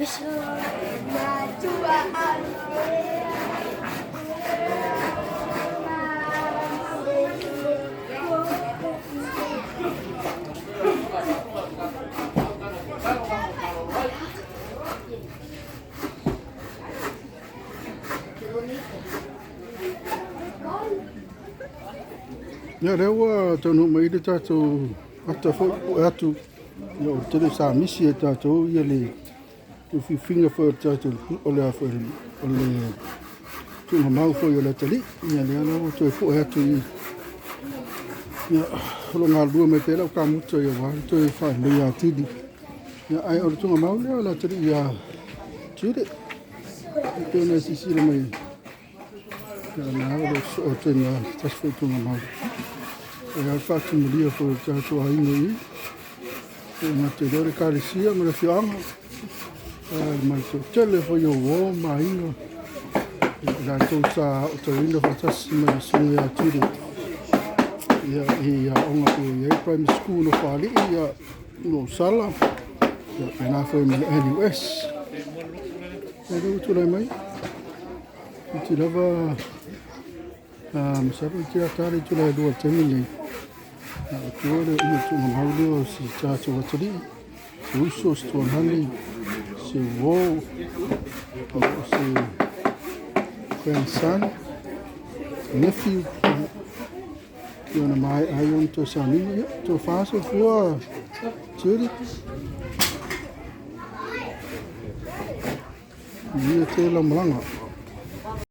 Ia, lea ua taunuu mai le tatou ata foi pue atu. Ia, o le tele sa misi e tatou ia le fifiga foi o le tatou o le a foi o le tuugamau foi o le atalii. Ia, lea la ua toe pue atu i ia, o lo o galulue mai pea lau kamuta ia aua le toe faaleleia atili. Ia, ae o le tuugamau lea o le atalii ia Judith. E pei ona e silasila mai ia na o lo o sosoo atu ai ma se tasi foi o tuugamau. E le faatumulia foi o le tatou aiga i e gata i lea o le ekalesia ma le afioaga, le matou tele foi o uo ma aiga i latou sa aotauina faatasi ma le susuga ia Judith ia, i aoga foi i ai primary school o Nofoalii, ia, Nuusuala, ia, faapena foi ma le NUS. E lea ua tulai mai iti lava masalo iti lava le itula e 2 i le taimi lenei. A o tua le ia tuugamau lea o si tatou atalii, se uso, se tuanani, se uo, o se grandson, nephew, ia ona maea ai ona toe sauniga. Ia, tofa soifua Judith. Ia te lau malaga.